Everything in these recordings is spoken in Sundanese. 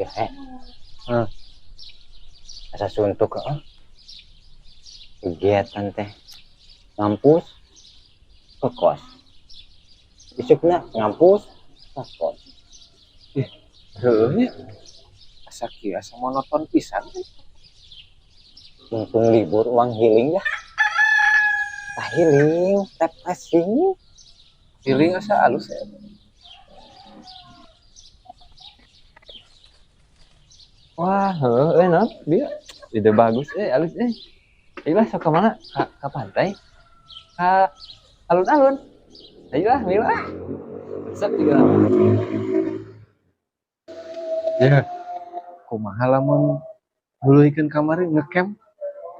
Ya, Asa suntuk heeh. Kegiatan teh ngampus ke kos. Isukna ngampus ke kos. Ih, heueuh nya. Asa kieu asa monoton pisan. Untung libur uang healing ya. Tah healing, refreshing. Healing asa alus ya. Wah, heueuh naon dia. Ide bagus alus Ayolah sok ka mana? Ka pantai? Ka alun-alun. Ayolah, milu ah. Resep juga. Ya, kumaha lamun nuluykeun kamari ngecamp?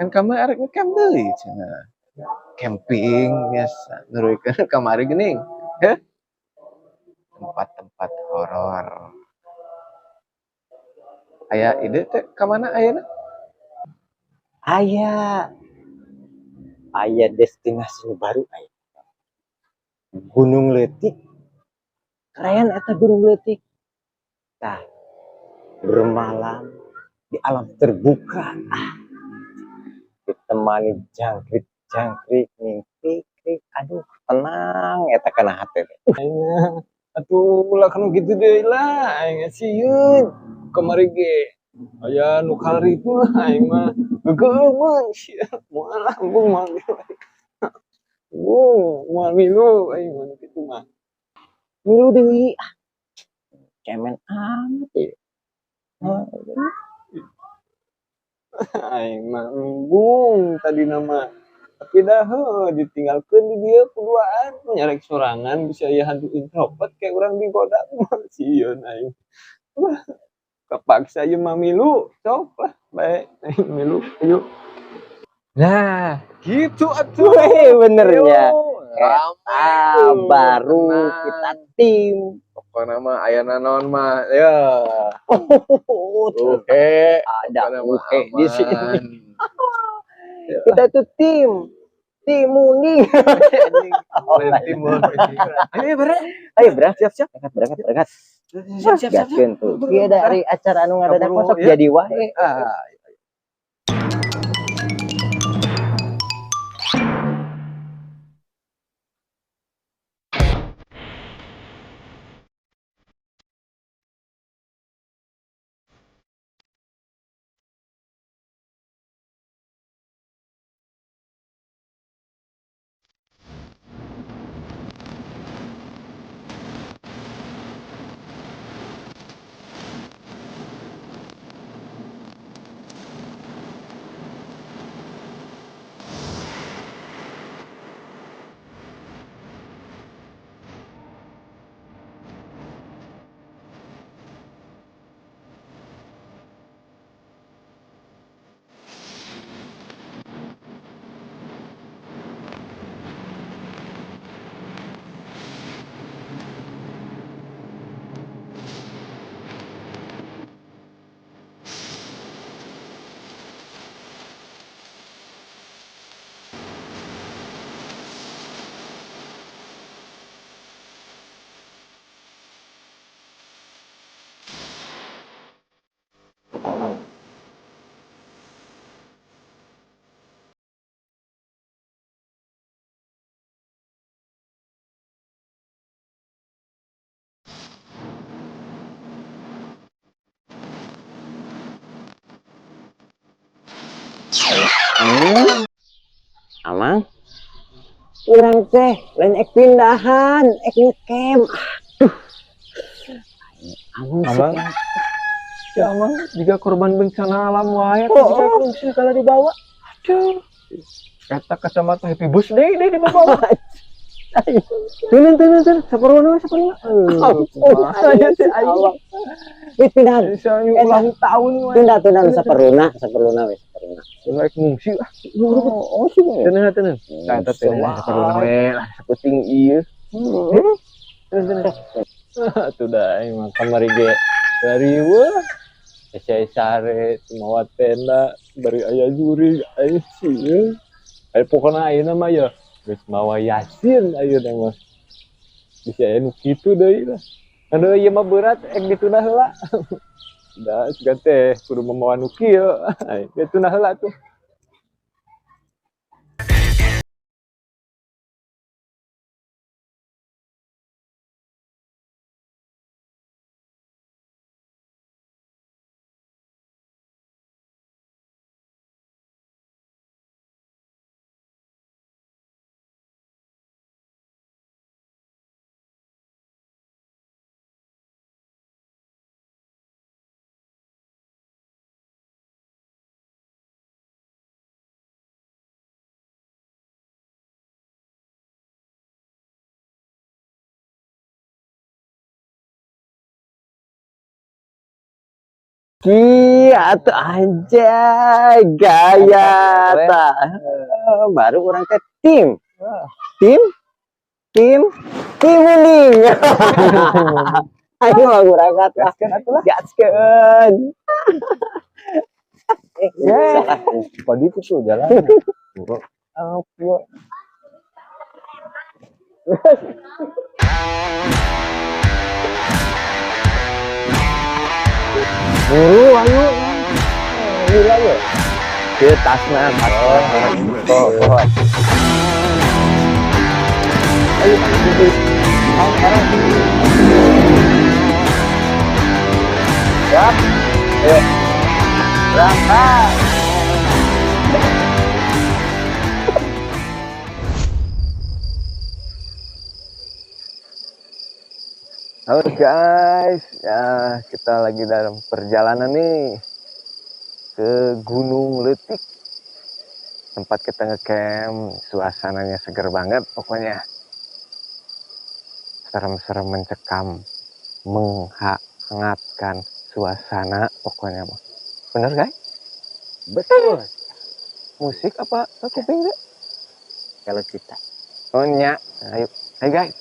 Kan kamari arek ngecamp deui cenah. Camping biasa nuluykeun kamari geuning. Heh? Tempat-tempat horor. Aya ide teh ka mana ayeuna? Aya. Aya destinasi baru aya. Gunung Leutik. Keren eta Gunung Leutik. Tah, bermalam di alam terbuka. Ah, ditemani jangkrik-jangkrik mingkrik-krik. Aduh, tenang eta kana hate teh. Atuh ulah kanu kitu deui lah, aing sieun. Kamari ge aya nu kalari itu lah aing mah. Geugeumeun sia. Moal lah embung moal milu. Embung moal milu aing mah kitu mah. Milu deui ah. Cemen amat ieu. Aing mah embung tadi nama. Tapi dah heuh ditinggalkeun di dieu kuduaan nyarek sorangan bisa aya hantu introvert kayak urang digoda mah sieun aing. Wah, kepaksa ieu mah milu, sok lah bae aing milu ayo. Nah, gitu atuh. Weh, benernya. Rame. Ah, baru Tenang. Kita tim. Pokokna mah aya naon mah ya. Oh, Oke. ada Pokokna mah uhe di sini. aman. Kita itu tim. Tim Muning. Lain tim anjing. Ayo beres. Ayo berangkat, Siap-siap. berangkat, berangkat, berangkat. Siap, siap, siap. Gaskeun tuh. Ieu dari acara anu ngadadak Kaburu, masuk ya. jadi wae. Ah. Amang, urang teh lain ek pindahan, ek ngecamp. Aduh. Amang, Amang. Ya amang juga korban bencana alam wae Oh, jika kungsi kalau dibawa. Aduh. Eta kacamata happy bus deui deui dibawa. Turun turun turun, saperlu saperlu. Ampun, ya teh aing. Wih, pindahan. Misalnya ulang tahun wae. Tunda tunda saperluna, saperluna we, saperluna. Ulah ek ngungsi ah. Oh, oh sih. Tenang tenang. Tah eta teh saperluna we lah saputing ieu. Tenang tenang. Atuh da aing mah kamari ge dari wah saya sare mawa tenda bari aya jurig aing sieun. Aya pokona ayeuna mah ya geus mawa Yasin ayeuna mah. Bisa aya nu kitu deui lah. Aduh, ieu mah berat ek ditunda heula. Da sugan teh kudu mamawa nu kieu. Ditunda heula tuh. Kia atuh anjay gaya tah. Baru urang teh tim. Tim tim tim mending. Ayo mah urang kata. Gaskeun atuh lah. Gaskeun. Ya. Pagi itu tuh jalan. Apa? Buru ayo. Gila ya. Ke tasna, tasna. Oh, oh. Ayo, ayo. Siap. Ayo. Berangkat. Halo guys, ya kita lagi dalam perjalanan nih ke Gunung Leutik. Tempat kita ngecamp, suasananya seger banget pokoknya. Serem-serem mencekam, menghangatkan suasana pokoknya. Bener guys? Betul. Musik apa kuping deh? Kalau kita. Oh nya, ayo, ayo guys.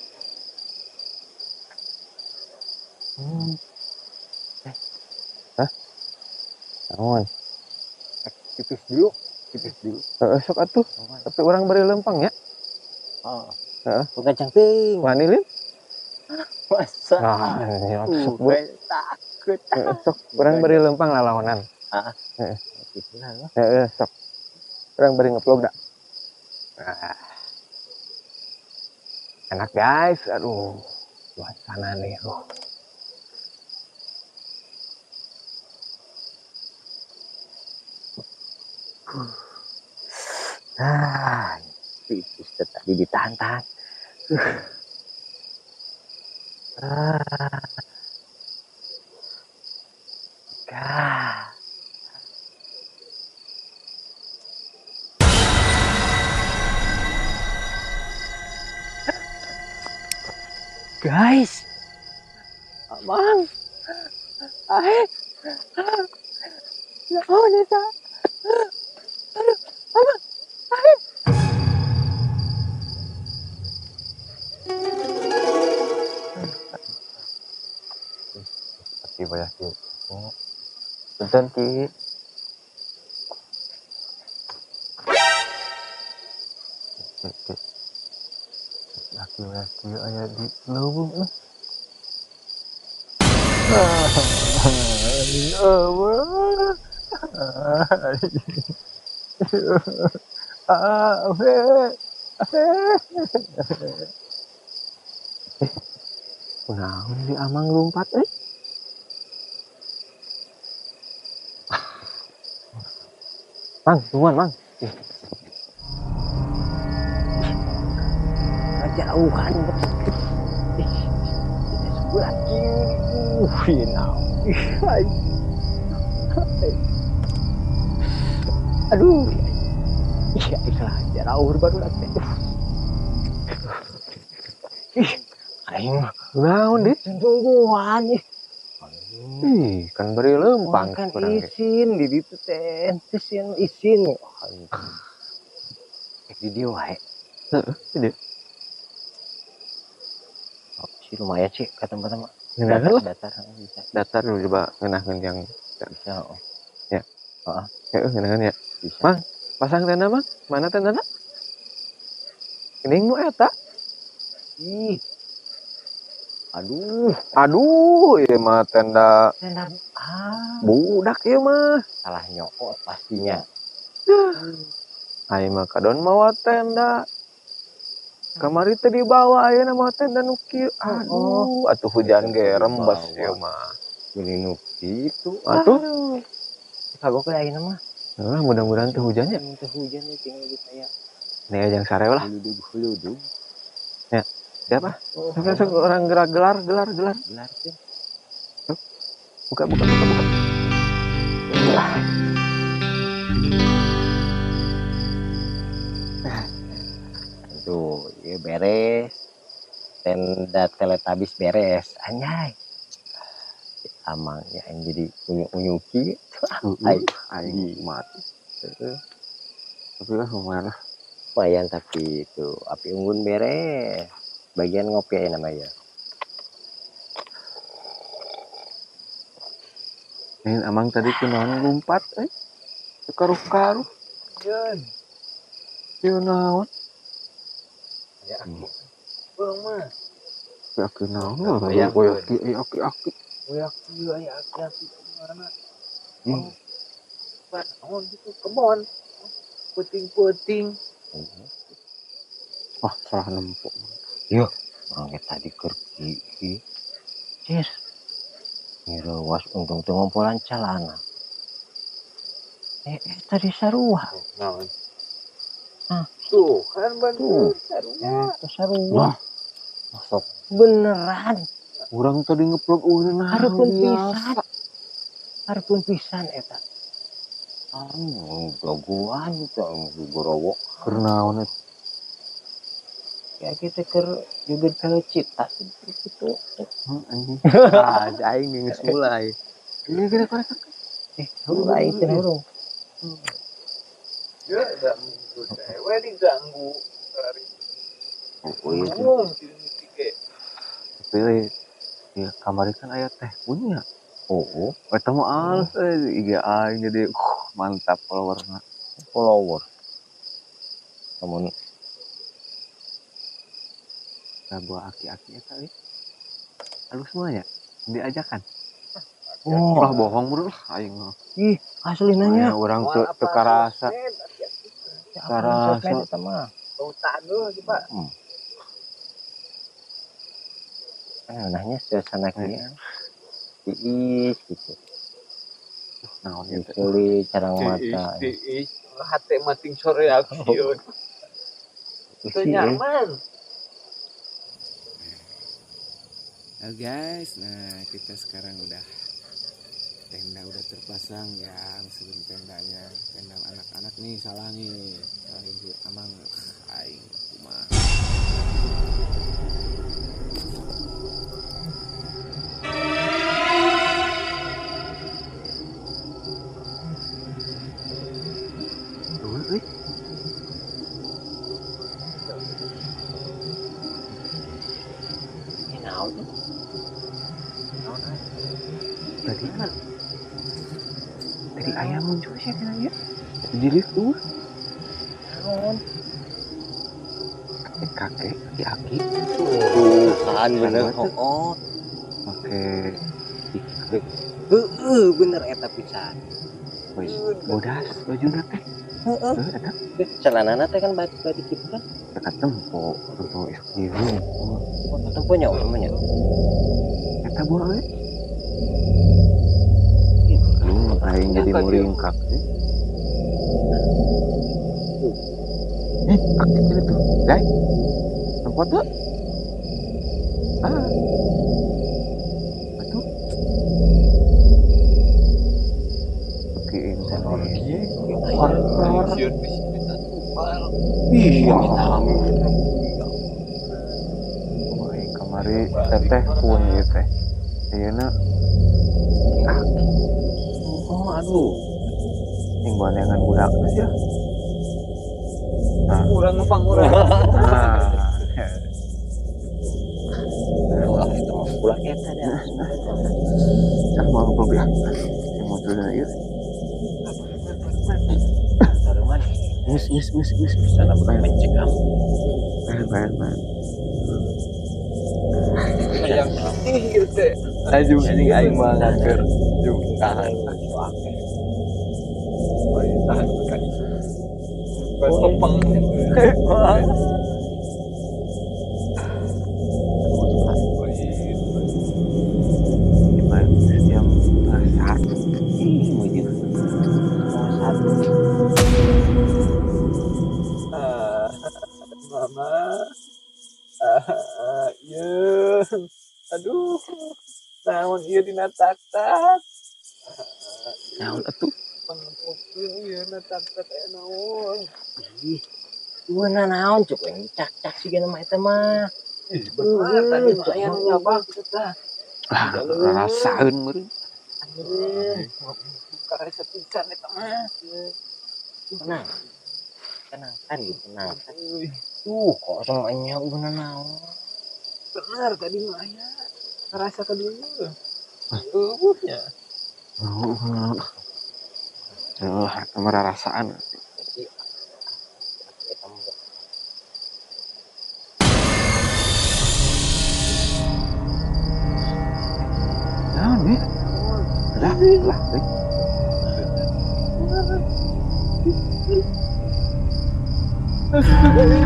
Hah? Naon? Pipis dulu, pipis dulu. Sok atuh. Tapi orang beri lempang ya. Oh. Heeh. Bukan cangping. Wani lin? Masa? Nah, ini sok takut. Sok orang beri lempang lalawanan. Heeh. Heeh. Heeh, sok. Orang beri ngevlog dah. Nah. Enak guys, aduh. Suasana nih, aduh. Nah, pipis tadi ditahan-tahan. Guys, Amang, ae, naon eta? Aduh, amang, ae. Ki bayar ki. Punten ki. Laki-laki aya di leuweung euy. Kunaon si Amang lompat euy? Mang, tungguan, Mang. Kejauhan. Kita sebelah kiri. Aduh. Iya, ikhlas. Jauh baru lagi. Ih, aing mah naon dit? Tungguan ih. Ih, kan beri lempang kan isin di ditu teh, isin isin. Di dieu wae. Heeh, di dieu. Oh, sih lumayan sih ke tempat-tempat. Datar, datar bisa. Datar dulu coba ngeunaheun yang bisa. Oh. Ya. Heeh. Heeh, ngeunaheun ya. Bisa. Mang, pasang tenda, Mang. Mana tendana? Geuning nu eta. Ih. Aduh, Aduh, ieu mah tenda tenda budak ieu mah. Salah nyokot pastinya. Aing mah kadon mawa tenda. Kamari teh dibawa ayeuna mah tenda nu kieu. Aduh, atuh hujan ge rembes ieu mah. Ini nu kitu. Atuh. Kagok we ayeuna mah. Nah, mudah-mudahan teu hujannya. Teu hujan we tinggal geus aya. Nih ajang sare lah. Huludug-huludug. Ya. Siapa? Sok orang gerak gelar gelar gelar. Gelar teh. Buka buka buka buka. Tuh, ya beres. Tenda Teletubbies beres. Anjay. Amang ya yang jadi unyu-unyu kieu. Aing mati. Tapi lah lumayan lah. Lumayan tapi itu api unggun beres. Bagian ngopi ya namanya. Ini amang tadi kunaon lompat euy. Karuh-karuh. Yeun. Ieu naon? Ya aki. Urang mah. Ya aki naon? Ya aki aki aki. Ya aki aya aki-aki mana? Naon gitu kebon. Puting-puting. Wah, salah nempok. Yo, orang tadi keur kieu. Cis. Ngirewas untung teu ngompolan calana. Tadi sarua. Naon? Ah. Tuh, kan bantu sarua. Sarua. Wah. Masuk beneran. Urang tadi ngeplug ureun hareupeun pisan. Hareupeun pisan eta. Jagoan teh gorowo. Keur naon eta? Ya kita keur joget pelocita gitu. Anjing. Ah, aing geus mulai. Ini kira korek. Hurung aing teh hurung. Ya, ganggu cewek diganggu. Oh, iya. Tapi ya kamari kan aya teh punya. Oh, eta mah alus euy IG aing jadi mantap followerna. Follower. Namun buah aki-aki eta euy. Halus semuanya diajakan. Oh, lah bohong bro aing mah. Ih, asli nanya. Urang teu karasa. Karasa eta mah. Bau dulu coba. Nanya suasana kieu. Tiis gitu. Naon ieu teh? Diceli carang mata. Tiis, hate mating sore aksieun. Teu nyaman. Halo guys, nah kita sekarang udah tenda udah terpasang ya, sebelum tendanya, tenda anak-anak nih salah nih, salah si amang aing kumaha. Tadi ayam muncul sih kena ya. Di lift tuh. Naon? Kakek, aki-aki. Tuh, kan bener hooh. Oke. Heeh, bener eta pisan. Wis, bodas bajuna teh. Heeh. Eta. Celanana teh kan batik-batik kitu kan. Eta tempo, tempo isuk ieu. Tempo nya urang mah nya. Eta buah euy. Aing jadi muringkak. Aktif ini tuh, guys. Nampak tuh? Ah, betul. Oke, ini horor. Iya, aing kamari teteh pun ieu teh. Ayeuna aki. Oh, aduh. Yang bonengan budak sih ya. Nah. Urang ngepang urang. Nah. Ulah itu mah ulah eta dah. Cah mau ngobrol ya. Yang munculnya ieu. Barengan. Geus geus geus geus sana bukan mencekam. Bahan bahan bahan. Hayang ih ieu teh. Laju anjing aing mah ngaker. Jung tahan. Tahan ka itu. Topeng. Jam 1. Ih, meujeun. 1. Mama. Iya. Aduh. Naon ieu dina tak-tak. Naon atuh? Pangpokeun ieu na tak-tak aya naon. Ih. Ueuna naon cuk yang cak-cak siga mah eta mah. Ih, bener tadi mah aya nu nyabak kitu tah. Ah, rasaeun meureun. Karesa pisan eta mah. Tenang. Tenang kan gitu, tenang. Tuh, kok semuanya ueuna naon. Bener tadi mah aya. Ngerasa ke dulu. Eueuhnya. Oh, eta mah rarasaan. Naon we? Lah, lah, euy.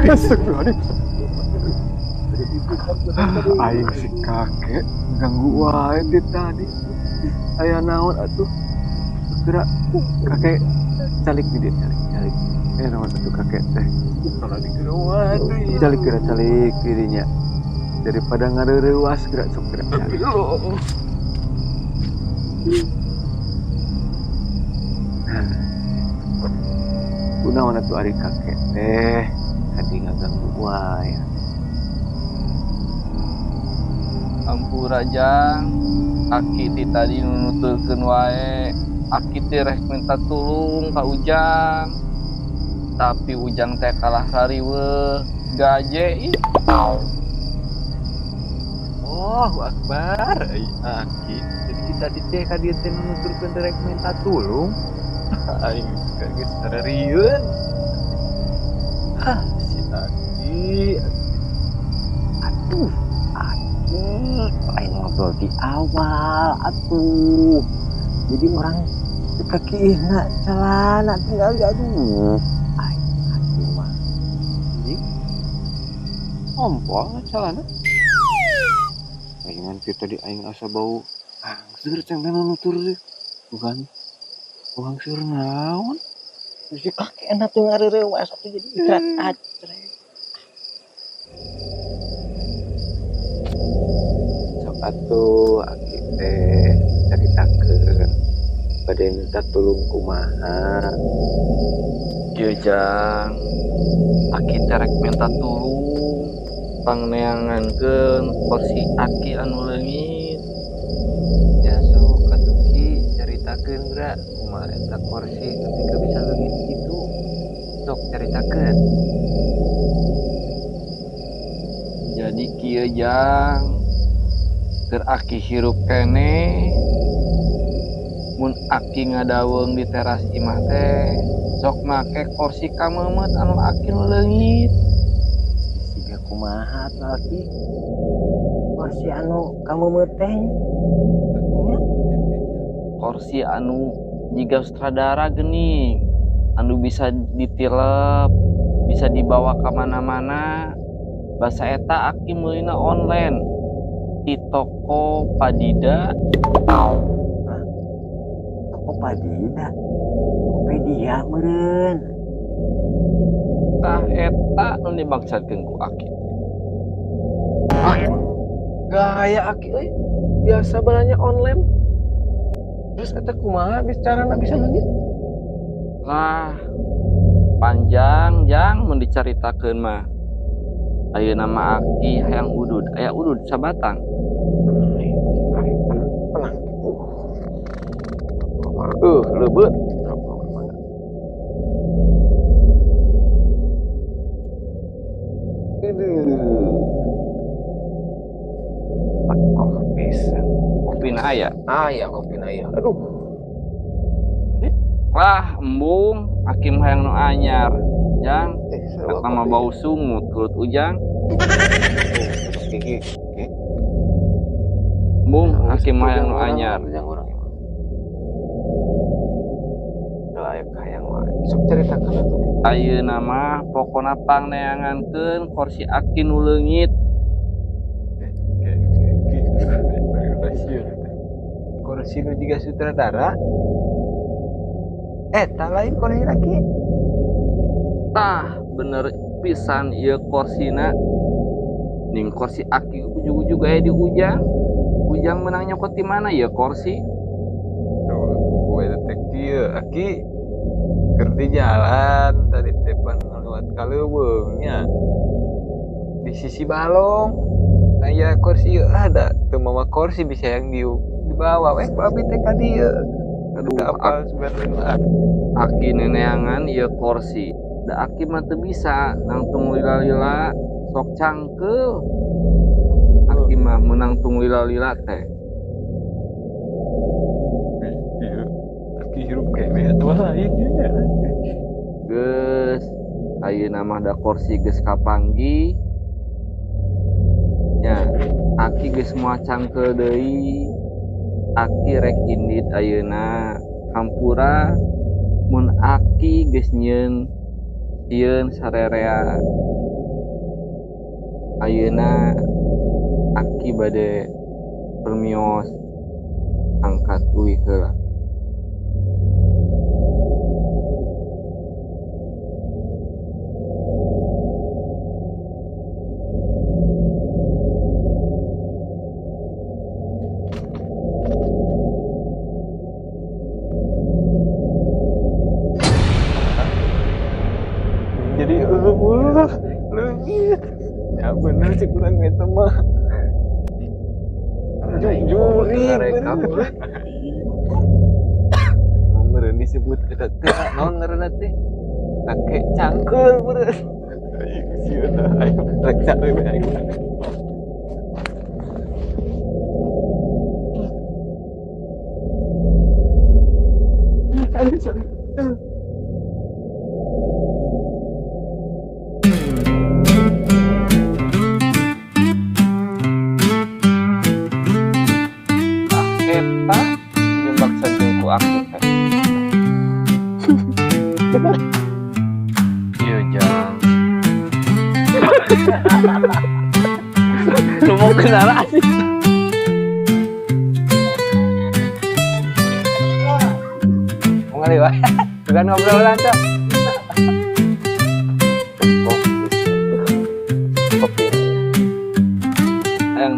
Astagfirullahaladzim. Aing si kakek ganggu wae di tadi. Aya naon atuh? Geura kakek calik di dieu, calik, calik. Aya naon atuh kakek teh? Calik geura calik dirinya. Daripada ngareurewas geura sok geura calik. Kunaon atuh ari kakek teh? Tadi ngaganggu wae. Ampura jang, aki ti tadi nunuturkeun wae. Aki teh rek minta tulung ka Ujang. Tapi Ujang teh kalah rariweuh, gaje ih. Allahu Akbar, ai aki. Jadi tadi teh ka dieu teh nunuturkeun teh rek minta tulung. Aing geus sararieun. Ah, si aki. Aduh, aki, lain ngobrol di awal atuh. Jadi orang kaki nak celana tinggal aduh. Ai, aki mah. Anjing. Ompol celana. Aing ngan tadi aing asa bau hangseur cang teh nunutur teh. Bukan hangseur naon? Si kakek enak tuh ngareurewas atuh jadi ikrat acrek. Sok atuh aki teh caritakeun bade minta tulung kumaha. Ieu jang, aki teh rek minta tulung pangneangankeun kursi aki anu leungit. Ya sok atuh ki caritakeun geura kumaha eta kursi nepi ka bisa leungit kitu. Sok caritakeun. Jadi kieu jang, keur aki hirup keneh mun aki ngadaweung di teras imah teh sok make kursi kameumeut anu aki nu leungit. Siga kumaha atuh aki? Kursi anu kameumeut teh nya? Kursi anu jiga sutradara geuning, anu bisa ditilep, bisa dibawa ka mana-mana. Basa eta aki meulina online di toko Padida. Hah? Toko Padida? Tokopedia meureun. Tah eta nu dimaksudkeun ku aki. Ah, gaya aki euy. Biasa belanja online. Terus eta kumaha carana bisa leungit? Lah, panjang jang mun dicaritakeun mah. Ayeuna mah aki hayang udud, aya udud sabatang. Tenang. Leubeut. Aduh. Tekoh pisan. Kopi na aya? Aya kopi na aya. Aduh. Wah, embung aki mah hayang nu anyar. Jang, eta mah bau sungut turut Ujang. Bung, aki mah hayang nu anyar. Ujang urang ieu mah. Layak hayang wae. Sok caritakeun atuh. Ayeuna mah pokona pangneangankeun kursi aki nu leungit. Kursi nu jiga sutradara. Eta lain kursi laki. Tah, bener pisan ieu korsina. Ning kursi aki ujug-ujug aya di Ujang. Ujang menang nyokot di mana ya kursi? Duh, gue teh kieu aki keur di jalan tadi teh pan lewat ka leuweung nya. Di sisi balong aya kursi ieu ada teu mawa kursi bisa yang dibawa we ku abi teh ka dieu. Aduh, Teu apal sebenarnya. Aki neneangan ieu kursi. Da aki mah teu bisa nangtung lila-lila sok cangkeul. Aki mah menang tung lila-lila teh. Iya, aki hirup keneh atuh lain nya. Geus ayeuna mah da kursi geus kapanggih. Nya, aki geus moal cangkeul deui. Aki rek indit ayeuna hampura mun aki geus nyieun sieun sarerea. Ayeuna aki bade permios angkat uih heula. Jadi leungit. Ya bener sih kurang eta mah. Juri bener. Mau meureun disebut eta teh naon ngaranna teh? Kakek cangkeul meureun. Aing sieun aing rek cari we aing. Aduh, sorry. Eta dimaksa jeung ku aki teh. Ieu jang. Lu mau kenal sih? Mau ngaliwat. Bukan ngobrolan tuh. Kopi. Yang